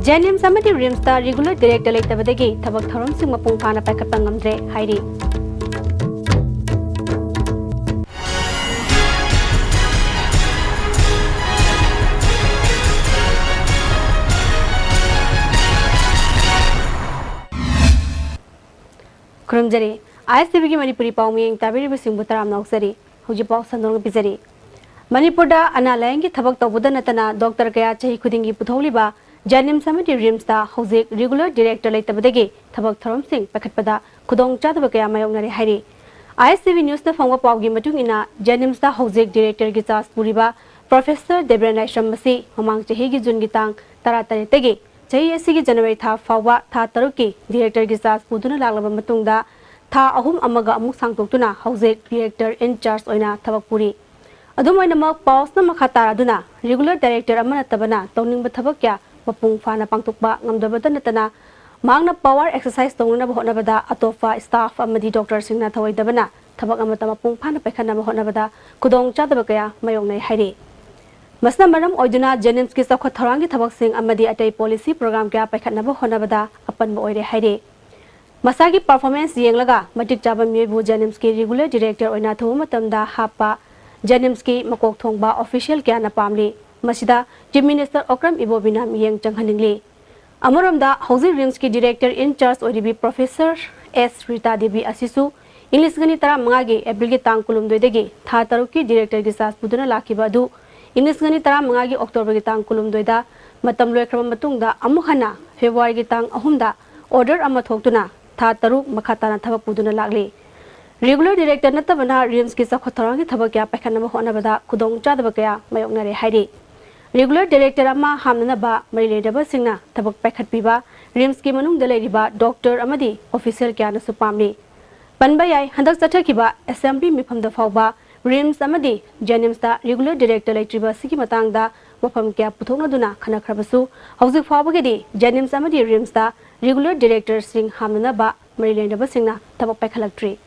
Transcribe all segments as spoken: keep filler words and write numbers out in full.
JNIMS ꯑꯃꯗꯤ RIMSꯇ regular director ꯂꯩꯇꯕꯗꯒꯤ ꯊꯕꯛ ꯊꯧꯔꯝꯁꯤꯡ ꯃꯄꯨꯡ ꯐꯥꯅ ꯄꯥꯏꯈꯠꯄ ꯉꯝꯗ꯭ꯔꯦ ꯍꯥꯏꯔꯤ꯫ ꯈꯨꯔꯨꯝꯖꯔꯤ꯫ ISTVꯒꯤ ꯃꯅꯤꯄꯨꯔꯤ ꯄꯥꯎ ꯃꯤꯠꯌꯦꯡ ꯇꯥꯕꯤꯔꯤꯕꯁꯤꯡꯕꯨ ꯇꯔꯥꯝꯅ ꯑꯣꯛꯆꯔꯤ꯫ ꯍꯧꯖꯤꯛ ꯄꯥꯎ ꯁꯟꯗꯣꯛꯅ ꯄꯤꯖꯔꯤ꯫ ꯃꯅꯤꯄꯨꯔꯗ ꯑꯅꯥ ꯂꯥꯌꯦꯡꯒꯤ ꯊꯕꯛ ꯇꯧꯕꯗ ꯅꯠꯇꯅ doctor ꯀꯌꯥ ꯆꯍꯤ ꯈꯨꯗꯤꯡꯒꯤ ꯄꯨꯊꯣꯛꯂꯤꯕ JNIMS ꯑꯃꯗꯤ RIMSꯇ ꯍꯧꯖꯤꯛ regular director ꯂꯩꯇꯕꯗꯒꯤ ꯊꯕꯛ ꯊꯧꯔꯝꯁꯤꯡ ꯄꯥꯏꯈꯠꯄꯗ ꯈꯨꯗꯣꯡꯆꯥꯗꯕ ꯀꯌꯥ ꯃꯥꯌꯣꯛꯅꯔꯦ ꯍꯥꯏꯔꯤ꯫ ISTV Newsꯅ ꯐꯪꯕ ꯄꯥꯎꯒꯤ ꯃꯇꯨꯡ ꯏꯟꯅ, JNIMSꯇ ꯍꯧꯖꯤꯛ directorꯒꯤ charge ꯄꯨꯔꯤꯕ Professor ꯗꯦꯕ꯭ꯔꯦꯟ ꯂꯥꯏꯁ꯭ꯔꯝ ꯑꯁꯤ ꯃꯃꯥꯡ ꯆꯍꯤꯒꯤ Juneꯒꯤ ꯇꯥꯡ ꯇꯔꯥꯇꯔꯦꯠꯇꯒꯤ ꯆꯍꯤ ꯑꯁꯤꯒꯤ January ꯊꯥ ꯐꯥꯎꯕ ꯊꯥ ꯇꯔꯨꯛꯀꯤ directorꯒꯤ charge ꯄꯨꯗꯨꯅ ꯂꯥꯛꯂꯕ ꯃꯇꯨꯡꯗ, ꯊꯥ ꯑꯍꯨꯝ ꯑꯃꯒ ꯑꯃꯨꯛ ꯁꯥꯡꯗꯣꯛꯇꯨꯅ ꯍꯧꯖꯤꯛ director in charge ꯑꯣꯏꯅ ꯊꯕꯛ ꯄꯨꯔꯤ꯫ ꯑꯗꯨꯝ ꯑꯣꯏꯅꯃꯛ, ꯄꯥꯎꯁꯅ ꯃꯈꯥ ꯇꯥꯔꯗꯨꯅ, regular director ꯑꯃ ꯅꯠꯇꯕꯅ ꯇꯧꯅꯤꯡꯕ ꯊꯕꯛ ꯀꯌꯥ ꯃꯄꯨꯡ ꯐꯥꯅ ꯄꯥꯡꯊꯣꯛꯄ ꯉꯝꯗꯕꯇ ꯅꯠꯇꯅ, ꯃꯍꯥꯛꯅ power exercise ꯇꯧꯅꯅꯕ ꯍꯣꯠꯅꯕꯗ ꯑꯇꯣꯞꯄ staff ꯑꯃꯗꯤ doctorꯁꯤꯡꯅ ꯊꯧꯑꯣꯏꯗꯕꯅ ꯊꯕꯛ ꯑꯃꯠꯇ ꯃꯄꯨꯡ ꯐꯥꯅ ꯄꯥꯏꯈꯠꯅꯕ ꯍꯣꯠꯅꯕꯗ ꯈꯨꯗꯣꯡꯆꯥꯗꯕ ꯀꯌꯥ ꯃꯥꯌꯣꯛꯅꯩ ꯍꯥꯏꯔꯤ꯫ ꯃꯁꯤꯅ ꯃꯔꯝ ꯑꯣꯏꯗꯨꯅ JNIMSꯀꯤ ꯆꯥꯎꯈꯠ ꯊꯧꯔꯥꯡꯒꯤ ꯊꯕꯛꯁꯤꯡ ꯑꯃꯗꯤ ꯑꯇꯩ policy program ꯀꯌꯥ ꯄꯥꯏꯈꯠꯅꯕ ꯍꯣꯠꯅꯕꯗ ꯑꯄꯟꯕ ꯑꯣꯏꯔꯦ ꯍꯥꯏꯔꯤ꯫ ꯃꯁꯥꯒꯤ performance ꯌꯦꯡꯂꯒ ꯃꯇꯤꯛ ꯆꯥꯕ ꯃꯤꯑꯣꯏꯕꯨ JNIMSꯀꯤ regular director ꯑꯣꯏꯅ ꯑꯊꯨꯕ ꯃꯇꯝꯗ ꯍꯥꯞꯄ JNIMSꯀꯤ ꯃꯀꯣꯛ ꯊꯣꯡꯕ official ꯀꯌꯥꯅ ꯄꯥꯝꯂꯤ꯫ ꯃꯁꯤꯗ Chief Minister ꯑꯣꯀ꯭ꯔꯝ ꯏꯕꯣꯕꯤꯅ ꯃꯤꯠꯌꯦꯡ ꯆꯪꯍꯟꯅꯤꯡꯂꯤ꯫ ꯑꯃꯔꯣꯝꯗ, ꯍꯧꯖꯤꯛ RIMSꯀꯤ director in charge ꯑꯣꯏꯔꯤꯕꯤ Professor ꯑꯦꯁ ꯔꯤꯇꯥ ꯗꯦꯕꯤ ꯑꯁꯤꯁꯨ ꯏꯪ ꯂꯤꯁꯤꯡ ꯑꯅꯤ ꯇꯔꯥꯃꯉꯥꯒꯤ Aprilꯒꯤ ꯇꯥꯡ ꯀꯨꯟꯍꯨꯝꯗꯣꯏꯗꯒꯤ ꯊꯥ ꯇꯔꯨꯛꯀꯤ directorꯒꯤ charge ꯄꯨꯗꯨꯅ ꯂꯥꯛꯈꯤꯕ ꯑꯗꯨ ꯏꯪ ꯂꯤꯁꯤꯡ ꯑꯅꯤ ꯇꯔꯥꯃꯉꯥꯒꯤ Octoberꯒꯤ ꯇꯥꯡ ꯀꯨꯟꯍꯨꯝꯗꯣꯏꯗ ꯃꯇꯝ ꯂꯣꯏꯈ꯭ꯔꯕ ꯃꯇꯨꯡꯗ, ꯑꯃꯨꯛ ꯍꯟꯅ Februaryꯒꯤ ꯇꯥꯡ ꯑꯍꯨꯝꯗ order ꯑꯃ ꯊꯣꯛꯇꯨꯅ ꯊꯥ ꯇꯔꯨꯛ ꯃꯈꯥ ꯇꯥꯅ ꯊꯕꯛ ꯄꯨꯗꯨꯅ ꯂꯥꯛꯂꯤ꯫ Regular director ꯅꯠꯇꯕꯅ RIMSꯀꯤ ꯆꯥꯎꯈꯠ ꯊꯧꯔꯥꯡꯒꯤ ꯊꯕꯛ ꯀꯌꯥ ꯄꯥꯏꯈꯠꯅꯕ ꯍꯣꯠꯅꯕꯗ ꯈꯨꯗꯣꯡꯆꯥꯗꯕ ꯀꯌꯥ ꯃꯥꯌꯣꯛꯅꯔꯦ ꯍꯥꯏꯔꯤ꯫ Regular director ꯑꯃ ꯍꯥꯞꯅꯅꯕ ꯃꯔꯤ ꯂꯩꯅꯕꯁꯤꯡꯅ ꯊꯕꯛ ꯄꯥꯏꯈꯠꯄꯤꯕ RIMSꯀꯤ ꯃꯅꯨꯡꯗ ꯂꯩꯔꯤꯕ doctor ꯑꯃꯗꯤ official ꯀꯌꯥꯅꯁꯨ ꯄꯥꯝꯂꯤ꯫ ꯄꯟꯕ ꯌꯥꯏ, ꯍꯟꯗꯛ ꯆꯠꯊꯈꯤꯕ assembly ꯃꯤꯐꯝꯗ ꯐꯥꯎꯕ RIMS ꯑꯃꯗꯤ JNIMSꯇ regular director ꯂꯩꯇ꯭ꯔꯤꯕ ꯑꯁꯤꯒꯤ ꯃꯇꯥꯡꯗ ꯋꯥꯐꯝ ꯀꯌꯥ ꯄꯨꯊꯣꯛꯅꯗꯨꯅ ꯈꯟꯅꯈ꯭ꯔꯕꯁꯨ, ꯍꯧꯖꯤꯛ ꯐꯥꯎꯕꯒꯤꯗꯤ JNIMS ꯑꯃꯗꯤ RIMSꯇ regular directorꯁꯤꯡ ꯍꯥꯞꯅꯅꯕ ꯃꯔꯤ ꯂꯩꯅꯕꯁꯤꯡꯅ ꯊꯕꯛ ꯄꯥꯏꯈꯠꯂꯛꯇ꯭ꯔꯤ꯫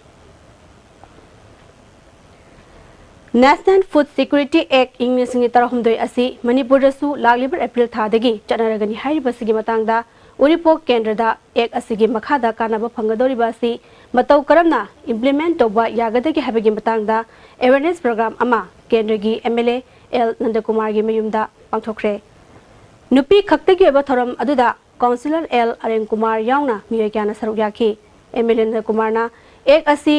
National Food Security Act ꯏꯪ ꯂꯤꯁꯤꯡ ꯑꯅꯤ ꯇꯔꯥꯍꯨꯝꯗꯣꯏ ꯑꯁꯤ ꯃꯅꯤꯄꯨꯔꯗꯁꯨ ꯂꯥꯛꯂꯤꯕ ꯑꯦꯄ꯭ꯔꯤꯜ ꯊꯥꯗꯒꯤ ꯆꯠꯅꯔꯒꯅꯤ ꯍꯥꯏꯔꯤꯕꯁꯤꯒꯤ ꯃꯇꯥꯡꯗ ꯎꯔꯤꯄꯣꯛ ꯀꯦꯟꯗ꯭ꯔꯗ ꯑꯦꯛ ꯑꯁꯤꯒꯤ ꯃꯈꯥꯗ ꯀꯥꯟꯅꯕ ꯐꯪꯒꯗꯧꯔꯤꯕ ꯑꯁꯤ ꯃꯇꯧ ꯀꯔꯝꯅ implement ꯇꯧꯕ ꯌꯥꯒꯗꯒꯦ ꯍꯥꯏꯕꯒꯤ ꯃꯇꯥꯡꯗ awareness program ꯑꯃ ꯀꯦꯟꯗ꯭ꯔꯒꯤ MLA ꯑꯦꯜ ꯅꯟꯗꯀꯨꯃꯥꯔꯒꯤ ꯃꯌꯨꯝꯗ ꯄꯥꯡꯊꯣꯛꯈ꯭ꯔꯦ꯫ ꯅꯨꯄꯤ ꯈꯛꯇꯒꯤ ꯑꯣꯏꯕ ꯊꯧꯔꯝ ꯑꯗꯨꯗ ꯀꯥꯎꯟꯁꯤꯂꯔ ꯑꯦꯜ ꯑꯔꯦꯟ ꯀꯨꯃꯥꯔ ꯌꯥꯎꯅ ꯃꯤꯑꯣꯏ ꯀꯌꯥꯅ ꯁꯔꯨꯛ ꯌꯥꯈꯤ꯫ MLA ꯅꯟꯗ ꯀꯨꯃꯥꯔꯅ ꯑꯦꯛ ꯑꯁꯤ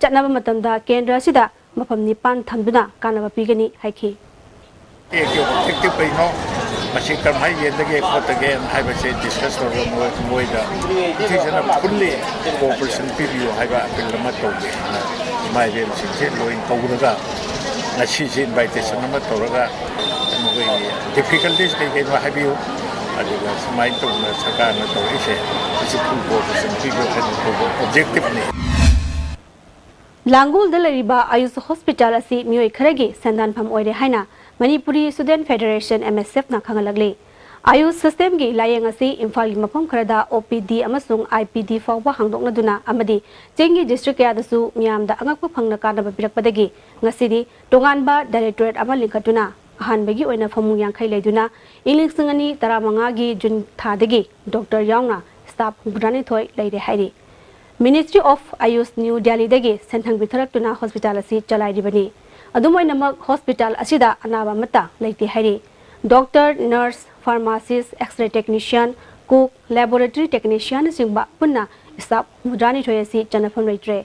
ꯆꯠꯅꯕ ꯃꯇꯝꯗ ꯀꯦꯟꯗ꯭ꯔ ꯑꯁꯤꯗ ꯃꯐꯝ ꯅꯤꯄꯥꯟ ꯊꯝꯗꯨꯅ ꯀꯥꯟꯅꯕ ꯄꯤꯒꯅꯤ ꯍꯥꯏꯈꯤ꯫ ꯑꯦꯛꯀꯤ objective ꯀꯩꯅꯣ, ꯃꯁꯤ ꯀꯔꯝꯍꯥꯏꯅ ꯌꯦꯟꯗꯒꯦ ꯈꯣꯠꯇꯒꯦ ꯍꯥꯏꯕꯁꯦ discuss ꯇꯧꯔꯒ ꯃꯣꯏ-, ꯃꯣꯏꯗ ꯏꯊꯤꯖꯅ fully cooperation ꯄꯤꯕꯤꯌꯨ ꯍꯥꯏꯕ appeal ꯑꯃ ꯇꯧꯒꯦ꯫ ꯏꯃꯥ ꯏꯕꯦꯜꯁꯤꯡꯁꯦ ꯂꯣꯏ ꯀꯧꯔꯒ ꯉꯁꯤꯁꯦ invitation ꯑꯃ ꯇꯧꯔꯒ ꯃꯈꯣꯏꯒꯤ difficulties ꯀꯩ ꯀꯩꯅꯣ ꯍꯥꯏꯕꯤꯌꯨ, ꯑꯗꯨꯒ ꯁꯨꯃꯥꯏꯅ ꯇꯧꯅ ꯁꯔꯀꯥꯔꯅ ꯇꯧꯔꯛꯏꯁꯦ, ꯃꯁꯤ full cooperation ꯄꯤꯕꯤꯌꯨ ꯍꯥꯏꯅ ꯇꯧꯕ objectiveꯅꯤ꯫ ꯂꯥꯡꯒꯣꯜꯗ ꯂꯩꯔꯤꯕ ꯑꯌꯨꯁ ꯍꯣꯁꯄꯤꯇꯥꯜ ꯑꯁꯤ ꯃꯤꯑꯣꯏ ꯈꯔꯒꯤ ꯁꯦꯟꯗꯥꯟꯐꯝ ꯑꯣꯏꯔꯦ ꯍꯥꯏꯅ ꯃꯅꯤꯄꯨꯔꯤ ꯁ꯭ꯇꯨꯗꯦꯟꯠ ꯐꯦꯗꯔꯦꯁꯟ, MSFꯅ ꯈꯪꯍꯜꯂꯛꯂꯤ꯫ ꯑꯌꯨꯁ ꯁꯤꯁꯇꯦꯝꯒꯤ ꯂꯥꯌꯦꯡ ꯑꯁꯤ ꯏꯝꯐꯥꯜꯒꯤ ꯃꯐꯝ ꯈꯔꯗ OPD ꯑꯃꯁꯨꯡ IPD ꯐꯥꯎꯕ ꯍꯥꯡꯗꯣꯛꯅꯗꯨꯅ ꯑꯃꯗꯤ ꯆꯤꯡꯒꯤ ꯗꯤꯁꯇ꯭ꯔꯤꯛ ꯀꯌꯥꯗꯁꯨ ꯃꯤꯌꯥꯝꯗ ꯑꯉꯛꯄ ꯐꯪꯅ ꯀꯥꯟꯅꯕ ꯄꯤꯔꯛꯄꯗꯒꯤ ꯉꯁꯤꯗꯤ ꯇꯣꯉꯥꯟꯕ ꯗꯥꯏꯔꯦꯛꯇꯣꯔꯦꯠ ꯑꯃ ꯂꯤꯡꯈꯠꯇꯨꯅ ꯑꯍꯥꯟꯕꯒꯤ ꯑꯣꯏꯅ ꯐꯃꯨꯡ ꯌꯥꯡꯈꯩ ꯂꯩꯗꯨꯅ ꯏꯪ ꯂꯤꯁꯤꯡ ꯑꯅꯤ ꯇꯔꯥꯃꯉꯥꯒꯤ ꯖꯨꯟ ꯊꯥꯗꯒꯤ ꯗꯣꯛꯇꯔ ꯌꯥꯎꯅ ꯁ꯭ꯇꯥꯐ ꯍꯨꯝꯐꯨꯇꯔꯥꯅꯤꯊꯣꯏ ꯂꯩꯔꯦ ꯍꯥꯏꯔꯤ꯫ Ministry of Ayush, ꯅ꯭ꯌꯨ ꯗꯦꯜꯂꯤꯗꯒꯤ ꯁꯦꯟꯊꯪ ꯄꯤꯊꯔꯛꯇꯨꯅ ꯍꯣꯁꯄꯤꯇꯥꯜ ꯑꯁꯤ ꯆꯂꯥꯏꯔꯤꯕꯅꯤ꯫ ꯑꯗꯨꯝ ꯑꯣꯏꯅꯃꯛ, ꯍꯣꯁꯄꯤꯇꯥꯜ ꯑꯁꯤꯗ ꯑꯅꯥꯕ ꯑꯃꯠꯇ ꯂꯩꯇꯦ ꯍꯥꯏꯔꯤ꯫ Doctor, nurse, pharmacies, X-ray technician, cook, laboratory technicianꯅꯆꯤꯡꯕ ꯄꯨꯟꯅ ꯁ꯭ꯇꯥꯐ ꯍꯨꯝꯐꯨꯇꯔꯥꯅꯤꯊꯣꯏ ꯑꯁꯤ ꯆꯟꯅꯐꯝ ꯂꯩꯇ꯭ꯔꯦ꯫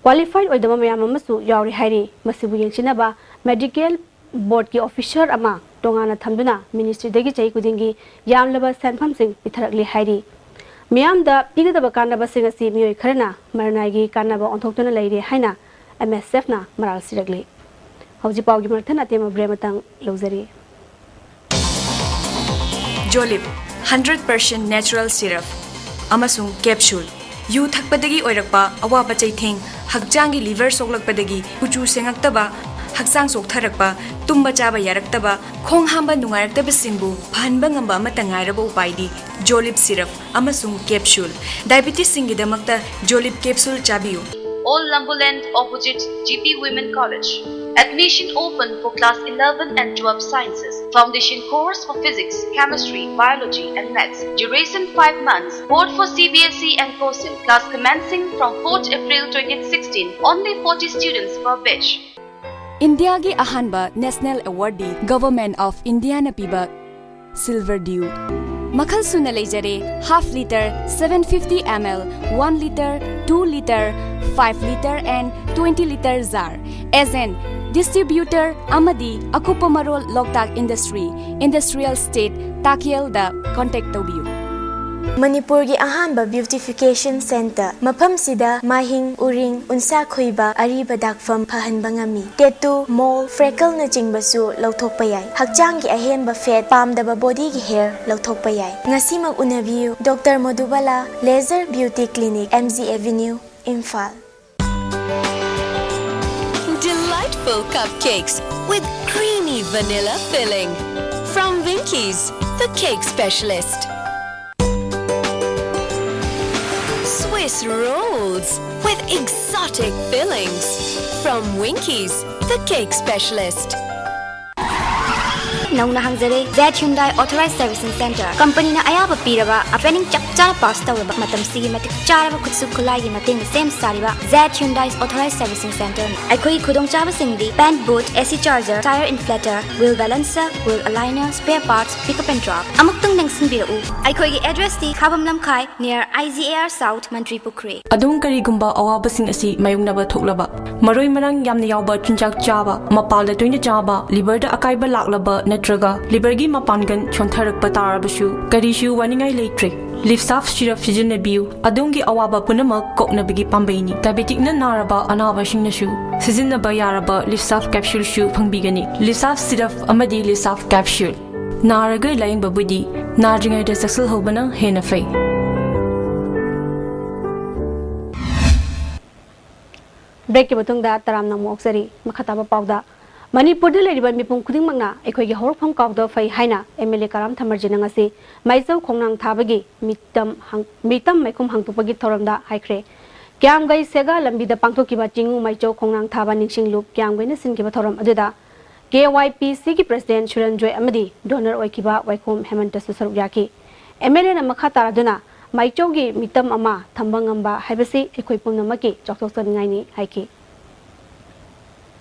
Qualified ꯑꯣꯏꯗꯕ ꯃꯌꯥꯝ ꯑꯃꯁꯨ ꯌꯥꯎꯔꯤ ꯍꯥꯏꯔꯤ꯫ ꯃꯁꯤꯕꯨ ꯌꯦꯡꯁꯤꯟꯅꯕ ꯃꯦꯗꯤꯀꯦꯜ ꯕꯣꯔꯗꯀꯤ ꯑꯣꯐꯤꯁꯔ ꯑꯃ ꯇꯣꯉꯥꯟꯅ ꯊꯝꯗꯨꯅ ꯃꯤꯅꯤꯁꯇ꯭ꯔꯤꯗꯒꯤ ꯆꯍꯤ ꯈꯨꯗꯤꯡꯒꯤ ꯌꯥꯝꯂꯕ ꯁꯦꯟꯐꯝꯁꯤꯡ ꯄꯤꯊꯔꯛꯂꯤ ꯍꯥꯏꯔꯤ꯫ ꯃꯤꯌꯥꯝꯗ ꯄꯤꯒꯗꯕ ꯀꯥꯟꯅꯕꯁꯤꯡ ꯑꯁꯤ ꯃꯤꯑꯣꯏ ꯈꯔꯅ ꯃꯔꯅꯥꯏꯒꯤ ꯀꯥꯟꯅꯕ ꯑꯣꯟꯊꯣꯛꯇꯨꯅ ꯂꯩꯔꯦ ꯍꯥꯏꯅ MSFꯅ ꯃꯔꯥꯜ ꯁꯤꯔꯛꯂꯤ꯫ ꯍꯧꯖꯤꯛ ꯄꯥꯎꯒꯤ ꯃꯊꯪ ꯑꯇꯦꯟꯕ break ꯑꯃꯇꯪ ꯂꯧꯖꯔꯤ꯫ ꯖꯣꯂꯤꯞ, hundred percent natural syrup ꯑꯃꯁꯨꯡ capsule꯫ ꯌꯨ ꯊꯛꯄꯗꯒꯤ ꯑꯣꯏꯔꯛꯄ ꯑꯋꯥꯕ ꯆꯩꯊꯦꯡ, ꯍꯛꯆꯥꯡꯒꯤ liver ꯁꯣꯛꯂꯛꯄꯗꯒꯤ ꯀꯨꯆꯨ ꯁꯦꯡꯉꯛꯇꯕ, ꯍꯛꯆꯥꯡ ꯆꯣꯛꯊꯔꯛꯄ, ꯇꯨꯝꯕ ꯆꯥꯕ ꯌꯥꯔꯛꯇꯕ, ꯈꯣꯡ ꯍꯥꯝꯕ ꯅꯨꯡꯉꯥꯏꯔꯛꯇꯕꯁꯤꯡꯕꯨ ꯐꯍꯟꯕ ꯉꯝꯕ ꯑꯃꯠꯇ ꯉꯥꯏꯔꯕ ꯎꯄꯥꯏꯗꯤ ꯖꯣꯂꯤꯞ syrup ꯑꯃꯁꯨꯡ capsule꯫ Diabetesꯁꯤꯡꯒꯤꯗꯃꯛꯇ ꯖꯣꯂꯤꯞ capsule ꯆꯥꯕꯤꯌꯨ꯫ Old Lambuland, opposite GP Women College. Admission open for class eleven and twelve sciences. Foundation course for physics, chemistry, biology and maths. Duration five months. Board for C B S E and COSEM. Class commencing from fourth April twenty sixteen. Only forty students per batch. ꯏꯟꯗꯤꯌꯥꯒꯤ ꯑꯍꯥꯟꯕ national ꯑꯦꯋꯥꯔꯗꯤ government of ꯏꯟꯗꯤꯌꯥꯅ ꯄꯤꯕ silver Diu ꯃꯈꯜ ꯁꯨꯅ ꯂꯩꯖꯔꯦ: half litre, seven fifty ml, one litre, two litre, five litre and twenty litre jar. As an distributor ꯑꯃꯗꯤ ꯑꯀꯨꯞꯄ ꯃꯔꯣꯜ ꯂꯣꯛꯇꯥꯛ industry, industrial state, ꯇꯥꯀꯦꯜꯗ contact ꯇꯧꯕꯤꯌꯨ꯫ ꯃꯅꯤꯄꯨꯔꯒꯤ ꯑꯍꯥꯟꯕ ꯕ꯭ꯌꯨꯇꯤꯐꯤꯀꯦꯁꯟ ꯁꯦꯟꯇꯔ꯫ ꯃꯐꯝꯁꯤꯗ ꯃꯥꯏꯍꯤꯡ, ꯎꯔꯤꯡ, ꯎꯟꯁꯥ ꯈꯨꯏꯕ, ꯑꯔꯤꯕ ꯗꯥꯛꯐꯝ ꯐꯍꯟꯕ ꯉꯝꯃꯤ꯫ ꯇꯦꯇꯨ, ꯃꯣꯜ, ꯐ꯭ꯔꯦꯀꯜꯅꯆꯤꯡꯕꯁꯨ ꯂꯧꯊꯣꯛꯄ ꯌꯥꯏ꯫ ꯍꯛꯆꯥꯡꯒꯤ ꯑꯍꯦꯟꯕ ꯐꯦꯠ, ꯄꯥꯝꯗꯕ ꯕꯣꯗꯤꯒꯤ ꯍꯦꯌꯔ ꯂꯧꯊꯣꯛꯄ ꯌꯥꯏ꯫ ꯉꯁꯤꯃꯛ ꯎꯅꯕꯤꯌꯨ꯫ Doctor Madhubala, laser beauty clinic, M G avenue, Imphal. Delightful cupcakes with creamy vanilla filling. From Winkies, the cake specialist. Swiss rolls with exotic fillings. From Winkies, the cake specialist. ꯅꯧꯅ ꯍꯥꯡꯖꯔꯦ Z Hyundai authorise servicing centre. ꯀꯝꯄꯅꯤꯅ ꯑꯌꯥꯕ ꯄꯤꯔꯕ, training ꯆꯞ ꯆꯥꯅ pass ꯇꯧꯔꯕ, ꯃꯇꯝꯁꯤꯒꯤ ꯃꯇꯤꯛ ꯆꯥꯔꯕ ꯈꯨꯠꯁꯨ ꯈꯨꯠꯂꯥꯏꯒꯤ ꯃꯇꯦꯡꯅ ꯁꯦꯝ ꯁꯥꯔꯤꯕ ꯖꯦꯠ ꯍ꯭ꯌꯨꯟꯗꯥꯏ ꯑꯣꯊꯣꯔꯥꯏꯖ ꯁꯔꯚꯤꯁꯤꯡ ꯁꯦꯟꯇꯔꯅꯤ꯫ ꯑꯩꯈꯣꯏꯒꯤ ꯈꯨꯗꯣꯡꯆꯥꯕꯁꯤꯡꯗꯤ: paint boot, AC charger, tyre inflator, wheel balancer, wheel aligner, spare parts, pick up and drop꯫ ꯑꯃꯨꯛꯇꯪ ꯅꯤꯡꯁꯤꯡꯕꯤꯔꯛꯎ, ꯑꯩꯈꯣꯏꯒꯤ ꯑꯦꯗ꯭ꯔꯦꯁꯇꯤ ꯈꯥꯕꯝ ꯂꯝꯈꯥꯏ, near I G A R South, ꯃꯟꯇ꯭ꯔꯤ ꯄꯨꯈ꯭ꯔꯤ꯫ ꯑꯗꯣꯝ ꯀꯔꯤꯒꯨꯝꯕ ꯑꯋꯥꯕꯁꯤꯡ ꯑꯁꯤ ꯃꯥꯌꯣꯛꯅꯕ ꯊꯣꯛꯂꯕ, ꯃꯔꯣꯏ ꯃꯔꯥꯡ ꯌꯥꯝꯅ ꯌꯥꯎꯕ ꯆꯤꯟꯖꯥꯛ ꯆꯥꯕ, ꯃꯄꯥꯜꯗ ꯇꯣꯏꯅ ꯆꯥꯕ, ꯂꯤꯚꯔꯗ ꯑꯀꯥꯏꯕ ꯂꯥꯛꯂꯕ ꯅꯠꯇ꯭ꯔꯒ ꯂꯤꯚꯔꯒꯤ ꯃꯄꯥꯡꯒꯜ ꯁꯣꯟꯊꯔꯛꯄ ꯇꯥꯔꯕꯁꯨ, ꯀꯔꯤꯁꯨ ꯋꯥꯅꯤꯡꯉꯥꯏ ꯂꯩꯇ꯭ꯔꯦ꯫ ꯂꯤꯞꯁꯥꯐ ꯁꯤꯔꯞ ꯁꯤꯖꯤꯟꯅꯕꯤꯌꯨ, ꯑꯗꯣꯝꯒꯤ ꯑꯋꯥꯕ ꯄꯨꯝꯅꯃꯛ ꯀꯣꯛꯅꯕꯒꯤ ꯄꯥꯝꯕꯩꯅꯤ꯫ ꯗꯥꯏꯕꯦꯇꯤꯛꯅ ꯅꯥꯔꯕ ꯑꯅꯥꯕꯁꯤꯡꯅꯁꯨ ꯁꯤꯖꯤꯟꯅꯕ ꯌꯥꯔꯕ ꯂꯤꯞꯁꯥꯐ ꯀꯦꯞꯁꯨꯜꯁꯨ ꯐꯪꯕꯤꯒꯅꯤ꯫ ꯂꯤꯞꯁꯥꯐ ꯁꯤꯔꯞ ꯑꯃꯗꯤ ꯂꯤꯞꯁꯥꯐ ꯀꯦꯞꯁꯨꯜ꯫ ꯅꯥꯔꯒ ꯂꯥꯌꯦꯡꯕꯕꯨꯗꯤ ꯅꯥꯗ꯭ꯔꯤꯉꯩꯗ ꯆꯦꯛꯁꯤꯜꯍꯧꯕꯅ ꯍꯦꯟꯅ ꯐꯩ꯫ ꯕ꯭ꯔꯦꯛꯀꯤ ꯃꯇꯨꯡꯗ ꯇꯔꯥꯝꯅ ꯑꯃꯨꯛ ꯑꯣꯛꯆꯔꯤ꯫ ꯃꯈꯥ ꯇꯥꯕ ꯄꯥꯎꯗ, ꯃꯅꯤꯄꯨꯔꯗ ꯂꯩꯔꯤꯕ ꯃꯤꯄꯨꯝ ꯈꯨꯗꯤꯡꯃꯛꯅ ꯑꯩꯈꯣꯏꯒꯤ ꯍꯧꯔꯛꯐꯝ ꯀꯥꯎꯗꯕ ꯐꯩ ꯍꯥꯏꯅ ꯑꯦꯝ ꯑꯦꯜ ꯑꯦ ꯀꯔꯥꯝ ꯊꯃꯔꯖꯤꯅ ꯉꯁꯤ ꯃꯩꯆꯧ ꯈꯣꯡꯅꯥꯡ ꯊꯥꯕꯒꯤ ꯃꯤꯇꯝ ꯍꯪ-, ꯃꯤꯇꯝ ꯃꯤꯈꯨꯝ ꯍꯥꯡꯗꯣꯛꯄꯒꯤ ꯊꯧꯔꯝꯗ ꯍꯥꯏꯈ꯭ꯔꯦ꯫ ꯀ꯭ꯌꯥꯝꯒꯩ ꯁꯦꯒꯥ ꯂꯝꯕꯤꯗ ꯄꯥꯡꯊꯣꯛꯈꯤꯕ ꯆꯤꯡꯉꯨ ꯃꯩꯆꯧ ꯈꯣꯡꯅꯥꯡ ꯊꯥꯕ ꯅꯤꯡꯁꯤꯡꯂꯨꯞ ꯀ꯭ꯌꯥꯝꯒꯩꯅ ꯁꯤꯟꯈꯤꯕ ꯊꯧꯔꯝ ꯑꯗꯨꯗ ꯀꯦ ꯋꯥꯏ ꯄꯤ ꯁꯤꯒꯤ ꯄ꯭ꯔꯁꯤꯗꯦꯟꯠ ꯁꯨꯔꯟꯖꯣꯏ ꯑꯃꯗꯤ ꯗꯣꯅꯔ ꯑꯣꯏꯈꯤꯕ ꯋꯥꯏꯈꯣꯝ ꯍꯦꯃꯟꯇꯁꯨ ꯁꯔꯨꯛ ꯌꯥꯈꯤ꯫ ꯑꯦꯝ ꯑꯦꯜ ꯑꯦꯅ ꯃꯈꯥ ꯇꯥꯔꯗꯨꯅ ꯃꯩꯆꯧꯒꯤ ꯃꯤꯇꯝ ꯑꯃ ꯊꯝꯕ ꯉꯝꯕ ꯍꯥꯏꯕꯁꯤ ꯑꯩꯈꯣꯏ ꯄꯨꯝꯅꯃꯛꯀꯤ ꯆꯥꯎꯊꯣꯛꯆꯅꯤꯡꯉꯥꯏꯅꯤ ꯍꯥꯏꯈꯤ꯫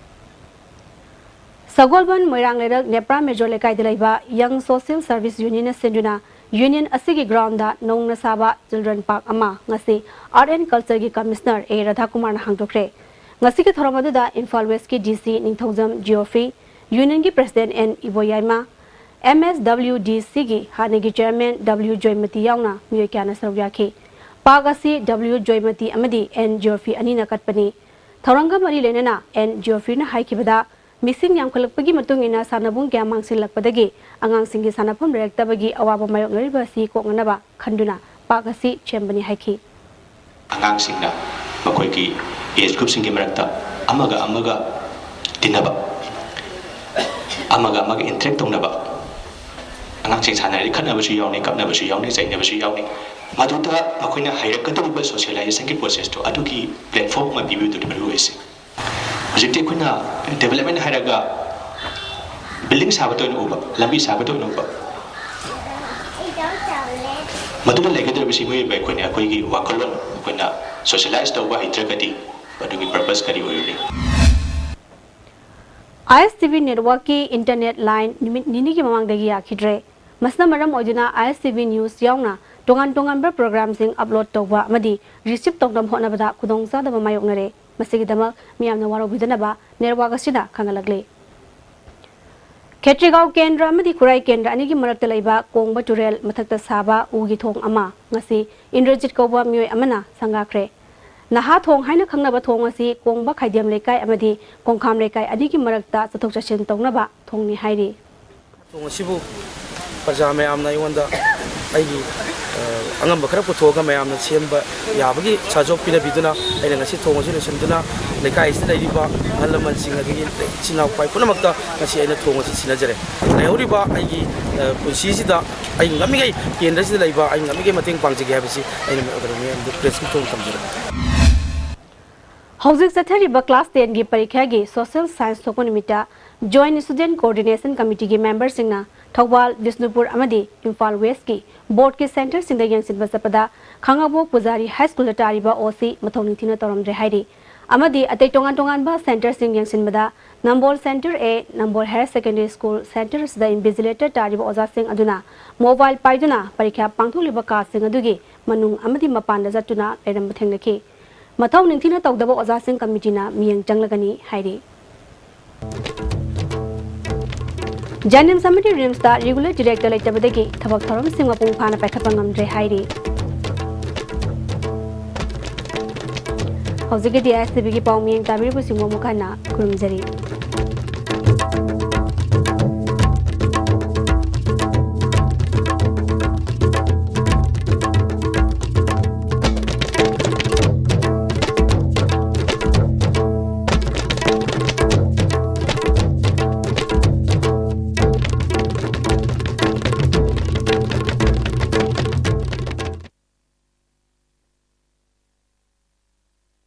ꯁꯒꯣꯜꯕꯟ ꯃꯣꯏꯔꯥꯡ ꯂꯩꯔꯛ ꯅꯦꯄ꯭ꯔꯥ ꯃꯦꯖꯣꯔ ꯂꯩꯀꯥꯏꯗ ꯂꯩꯕ ꯌꯪ ꯁꯣꯁꯤꯌꯦꯜ ꯁꯔꯚꯤꯁ ꯌꯨꯅꯤꯌꯟꯅ ꯁꯤꯟꯗꯨꯅ ꯌꯨꯅꯤꯌꯟ ꯑꯁꯤꯒꯤ ꯒ꯭ꯔꯥꯎꯟꯗ ꯅꯧꯅ ꯁꯥꯕ ꯆꯤꯜꯗ꯭ꯔꯦꯟ ꯄꯥꯔꯛ ꯑꯃ ꯉꯁꯤ ꯑꯥꯔꯠ ꯑꯦꯟ ꯀꯜꯆꯔꯒꯤ ꯀꯃꯤꯁꯅꯔ ꯑꯦ ꯔꯥꯙꯥꯀꯨꯃꯥꯔꯅ ꯍꯥꯡꯗꯣꯛꯈ꯭ꯔꯦ꯫ ꯉꯁꯤꯒꯤ ꯊꯧꯔꯝ ꯑꯗꯨꯗ ꯏꯝꯐꯥꯜ ꯋꯦꯁꯀꯤ ꯗꯤ ꯁꯤ ꯅꯤꯡꯊꯧꯖꯝ ꯖꯤꯑꯣꯐ꯭ꯔꯤ, ꯌꯨꯅꯤꯌꯟꯒꯤ ꯄ꯭ꯔꯁꯤꯗꯦꯟꯠ ꯑꯦꯟ ꯏꯕꯣꯌꯥꯏꯃ, ꯑꯦꯝ ꯑꯦꯁ ꯗꯕ꯭ꯂꯤꯎ ꯗꯤ ꯁꯤꯒꯤ ꯍꯥꯟꯅꯒꯤ ꯆꯦꯌꯔꯃꯦꯟ ꯗꯕ꯭ꯂꯤꯎ ꯖꯣꯏꯃꯇꯤ ꯌꯥꯎꯅ ꯃꯤꯑꯣꯏ ꯀꯌꯥꯅ ꯁꯔꯨꯛ ꯌꯥꯈꯤ꯫ ꯄꯥꯔꯛ ꯑꯁꯤ ꯗꯕ꯭ꯂꯤꯎ ꯖꯣꯏꯃꯇꯤ ꯑꯃꯗꯤ ꯑꯦꯟ ꯖꯤꯑꯣꯐ꯭ꯔꯤ ꯑꯅꯤꯅ ꯀꯠꯄꯅꯤ꯫ ꯊꯧꯔꯝꯒ ꯃꯔꯤ ꯂꯩꯅꯅ ꯑꯦꯟ ꯖꯤꯑꯣꯐ꯭ꯔꯤꯅ ꯍꯥꯏꯈꯤꯕꯗ, ꯃꯤꯁꯤꯡ ꯌꯥꯝꯈꯠꯂꯛꯄꯒꯤ ꯃꯇꯨꯡ ꯏꯟꯅ ꯁꯥꯟꯅꯕꯨꯡ ꯀꯌꯥ ꯃꯥꯡꯁꯤꯜꯂꯛꯄꯗꯒꯤ ꯑꯉꯥꯡꯁꯤꯡꯒꯤ ꯁꯥꯟꯅꯐꯝ ꯂꯩꯔꯛꯇꯕꯒꯤ ꯑꯋꯥꯕ ꯃꯥꯌꯣꯛꯅꯔꯤꯕ ꯑꯁꯤ ꯀꯣꯛꯅꯅꯕ ꯈꯟꯗꯨꯅ ꯄꯥꯔꯛ ꯑꯁꯤ ꯁꯦꯝꯕꯅꯤ ꯍꯥꯏꯈꯤ꯫ ꯑꯉꯥꯡꯁꯤꯡꯅ ꯃꯈꯣꯏꯒꯤ ꯑꯦꯖ ꯒ꯭ꯔꯨꯞꯁꯤꯡꯒꯤ ꯃꯔꯛꯇ ꯑꯃꯒ ꯑꯃꯒ ꯇꯤꯟꯅꯕ, ꯑꯃꯒ ꯑꯃꯒ ꯏꯟꯇꯔꯦꯛ ꯇꯧꯅꯕ, ꯑꯉꯥꯡꯁꯤꯡ ꯁꯥꯟꯅꯔꯗꯤ ꯈꯠꯅꯕꯁꯨ ꯌꯥꯎꯅꯤ, ꯀꯞꯅꯕꯁꯨ ꯌꯥꯎꯅꯤ, ꯆꯩꯅꯕꯁꯨ ꯌꯥꯎꯅꯤ꯫ ꯃꯗꯨꯗ ꯃꯈꯣꯏꯅ ꯍꯩꯔꯛꯀꯗꯧꯔꯤꯕ ꯁꯣꯁꯤꯌꯦꯂꯥꯏꯖꯦꯁꯟꯒꯤ ꯄ꯭ꯔꯣꯁꯦꯁꯇꯣ ꯑꯗꯨꯒꯤ ꯄ꯭ꯂꯦꯠꯐꯣꯝ ꯑꯃ ꯄꯤꯕꯤꯕꯗꯨꯅꯤ ꯃꯔꯨ ꯑꯣꯏꯔꯤꯁꯦ꯫ ꯍꯧꯖꯤꯛꯇꯤ ꯑꯩꯈꯣꯏꯅ ꯗꯦꯕꯂꯞꯃꯦꯟ ꯍꯥꯏꯔꯒ ꯕꯤꯜꯗꯤꯡ ꯁꯥꯕꯇ ꯑꯣꯏꯅ ꯎꯕ, ꯂꯝꯕꯤ ꯁꯥꯕꯇ ꯑꯣꯏꯅ ꯎꯕ, ꯃꯗꯨꯗ ꯂꯩꯒꯗꯧꯔꯤꯕꯁꯤ ꯃꯤꯑꯣꯏꯕ ꯑꯩꯈꯣꯏꯅ ꯑꯩꯈꯣꯏꯒꯤ ꯋꯥꯈꯜꯂꯣꯟ ꯑꯩꯈꯣꯏꯅ ꯁꯣꯁꯤꯌꯦꯂꯥꯏꯁ ꯇꯧꯕ ꯍꯩꯇ꯭ꯔꯒꯗꯤ ꯃꯗꯨꯒꯤ ꯄꯔꯄꯁ ꯀꯔꯤ ꯑꯣꯏꯔꯨꯅꯤ? ꯑꯥꯏ ꯑꯦꯁ ꯇꯤ ꯚꯤ ꯅꯦꯠꯋꯥꯔꯛꯀꯤ ꯏꯟꯇꯔꯅꯦꯠ ꯂꯥꯏꯟ ꯅꯨꯃꯤꯠ ꯅꯤꯅꯤꯒꯤ ꯃꯃꯥꯡꯗꯒꯤ ꯌꯥꯈꯤꯗ꯭ꯔꯦ꯫ ꯃꯁꯤꯅ ꯃꯔꯝ ꯑꯣꯏꯗꯨꯅ ꯑꯥꯏ ꯑꯦꯁ ꯇꯤ ꯚꯤ ꯅ꯭ꯌꯨꯁ ꯌꯥꯎꯅ ꯇꯣꯉꯥꯟ ꯇꯣꯉꯥꯟꯕ ꯄ꯭ꯔꯣꯒ꯭ꯔꯥꯝꯁꯤꯡ ꯑꯞꯂꯣꯗ ꯇꯧꯕ ꯑꯃꯗꯤ ꯔꯤꯁꯤꯞ ꯇꯧꯅꯕ ꯍꯣꯠꯅꯕꯗ ꯈꯨꯗꯣꯡꯆꯥꯗꯕ ꯃꯥꯌꯣꯛꯅꯔꯦ꯫ ꯃꯁꯤꯒꯤꯗꯃꯛ ꯃꯤꯌꯥꯝꯅ ꯋꯥꯔꯧꯕꯤꯗꯅꯕ ꯅꯦꯠꯋꯥꯔꯛ ꯑꯁꯤꯅ ꯈꯪꯍꯜꯂꯛꯂꯤ꯫ ꯈꯦꯇ꯭ꯔꯤꯒꯥꯎ ꯀꯦꯟꯗ꯭ꯔ ꯑꯃꯗꯤ ꯈꯨꯔꯥꯏ ꯀꯦꯟꯗ꯭ꯔ ꯑꯅꯤꯒꯤ ꯃꯔꯛꯇ ꯂꯩꯕ ꯀꯣꯡꯕ ꯇꯨꯔꯦꯜ ꯃꯊꯛꯇ ꯁꯥꯕ ꯎꯒꯤ ꯊꯣꯡ ꯑꯃ ꯉꯁꯤ ꯏꯟꯗ꯭ꯔꯖꯤꯠ ꯀꯧꯕ ꯃꯤꯑꯣꯏ ꯑꯃꯅ ꯁꯪꯒꯥꯈ꯭ꯔꯦ꯫ ꯅꯍꯥ ꯊꯣꯡ ꯍꯥꯏꯅ ꯈꯪꯅꯕ ꯊꯣꯡ ꯑꯁꯤ ꯀꯣꯡꯕ ꯈꯥꯏꯗꯦꯝ ꯂꯩꯀꯥꯏ ꯑꯃꯗꯤ ꯀꯣꯡꯈꯥꯝ ꯂꯩꯀꯥꯏ ꯑꯅꯤꯒꯤ ꯃꯔꯛꯇ ꯆꯠꯊꯣꯛ ꯆꯠꯁꯤꯟ ꯇꯧꯅꯕ ꯊꯣꯡꯅꯤ ꯍꯥꯏꯔꯤ꯫ ꯊꯣꯡ ꯑꯁꯤꯕꯨ ꯄ꯭ꯔꯖꯥ ꯃꯌꯥꯝꯅ ꯑꯩꯉꯣꯟꯗ ꯑꯩꯒꯤ, ꯑ, ꯑꯉꯝꯕ ꯈꯔ ꯄꯨꯊꯣꯛꯑꯒ ꯃꯌꯥꯝꯅ ꯁꯦꯝꯕ ꯌꯥꯕꯒꯤ ꯁꯥꯖꯣꯞ ꯄꯤꯅꯕꯤꯗꯨꯅ ꯑꯩꯅ ꯉꯁꯤ ꯊꯣꯡ ꯑꯁꯤ ꯂꯣꯏꯁꯤꯟꯗꯨꯅ ꯂꯩꯀꯥꯏ ꯑꯁꯤꯗ ꯂꯩꯔꯤꯕ ꯑꯍꯜ ꯂꯃꯟꯁꯤꯡ ꯑꯗꯒꯤ ꯏꯆꯤꯟ ꯏꯅꯥꯎ ꯄꯨꯝꯅꯃꯛꯇ ꯉꯁꯤ ꯑꯩꯅ ꯊꯣꯡ ꯑꯁꯤ ꯁꯤꯟꯅꯖꯔꯦ꯫ ꯂꯩꯍꯧꯔꯤꯕ ꯑꯩꯒꯤ, ꯑ, ꯄꯨꯟꯁꯤꯁꯤꯗ ꯑꯩ ꯉꯝꯃꯤꯉꯩ ꯀꯦꯟꯗ꯭ꯔꯁꯤꯗ ꯂꯩꯕ ꯑꯩ ꯉꯝꯃꯤꯉꯩ ꯃꯇꯦꯡ ꯄꯥꯡꯖꯒꯦ ꯍꯥꯏꯕꯁꯤ ꯑꯩꯅ ꯃꯌꯥꯝꯗ ꯄ꯭ꯔꯦꯁꯀꯤ ꯊꯣꯡ ꯊꯝꯖꯔꯦ꯫ ꯍꯧꯖꯤꯛ ꯆꯠꯊꯔꯤꯕ class ten ꯒꯤ ꯄꯔꯤꯈ꯭ꯌꯥꯒꯤ social science ꯊꯣꯛꯄ ꯅꯨꯃꯤꯠꯇ Joint Student Coordination Committee ꯒꯤ member ꯁꯤꯡꯅ ꯊꯧꯕꯥꯜ, ꯕꯤꯁꯅꯨꯄꯨꯔ ꯑꯃꯗꯤ ꯏꯝꯐꯥꯜ West ꯀꯤ board ꯀꯤ center ꯁꯤꯡꯗ ꯌꯦꯡꯁꯤꯟꯕ ꯆꯠꯄꯗ ꯈꯥꯡꯉꯕꯣꯛ ꯄꯨꯖꯥꯔꯤ High School ꯗ ꯇꯥꯔꯤꯕ ꯑꯣ ꯁꯤ ꯃꯊꯧ ꯅꯤꯡꯊꯤꯅ ꯇꯧꯔꯝꯗ꯭ꯔꯦ ꯍꯥꯏꯔꯤ꯫ ꯑꯃꯗꯤ ꯑꯇꯩ ꯇꯣꯉꯥꯟ ꯇꯣꯉꯥꯟꯕ center ꯁꯤꯡ ꯌꯦꯡꯁꯤꯟꯕꯗ ꯅꯝꯕꯣꯜ Center A, Nambol Higher Secondary School center ꯁꯤꯗ invigilator ꯇꯥꯔꯤꯕ ꯑꯣꯖꯥꯁꯤꯡ ꯑꯗꯨꯅ mobile ꯄꯥꯏꯗꯨꯅ ꯄꯔꯤꯈ꯭ꯌꯥ ꯄꯥꯡꯊꯣꯛꯂꯤꯕ ꯀꯥꯁꯤꯡ ꯑꯗꯨꯒꯤ ꯃꯅꯨꯡ ꯑꯃꯗꯤ ꯃꯄꯥꯟꯗ ꯆꯠꯇꯨꯅ ꯂꯩꯔꯝꯕ ꯊꯦꯡꯅꯈꯤ꯫ ꯃꯊꯧ ꯅꯤꯡꯊꯤꯅ ꯇꯧꯗꯕ ꯑꯣꯖꯥꯁꯤꯡ committee ꯅ ꯃꯤꯠꯌꯦꯡ ꯆꯪꯂꯒꯅꯤ ꯍꯥꯏꯔꯤ꯫ JNIMS ꯑꯃꯗꯤ RIMS ꯇ regular director ꯂꯩꯇꯕꯗꯒꯤ ꯊꯕꯛ ꯊꯧꯔꯝꯁꯤꯡ ꯃꯄꯨꯡ ꯐꯥꯅ ꯄꯥꯏꯈꯠꯄ ꯉꯝꯗ꯭ꯔꯦ ꯍꯥꯏꯔꯤ꯫ ꯍꯧꯖꯤꯛꯀꯤꯗꯤ ISTV ꯒꯤ ꯄꯥꯎ ꯃꯤꯠꯌꯦꯡ ꯇꯥꯕꯤꯔꯤꯕꯁꯤꯡꯕꯨ ꯑꯃꯨꯛ ꯍꯟꯅ ꯈꯨꯔꯨꯝꯖꯔꯤ꯫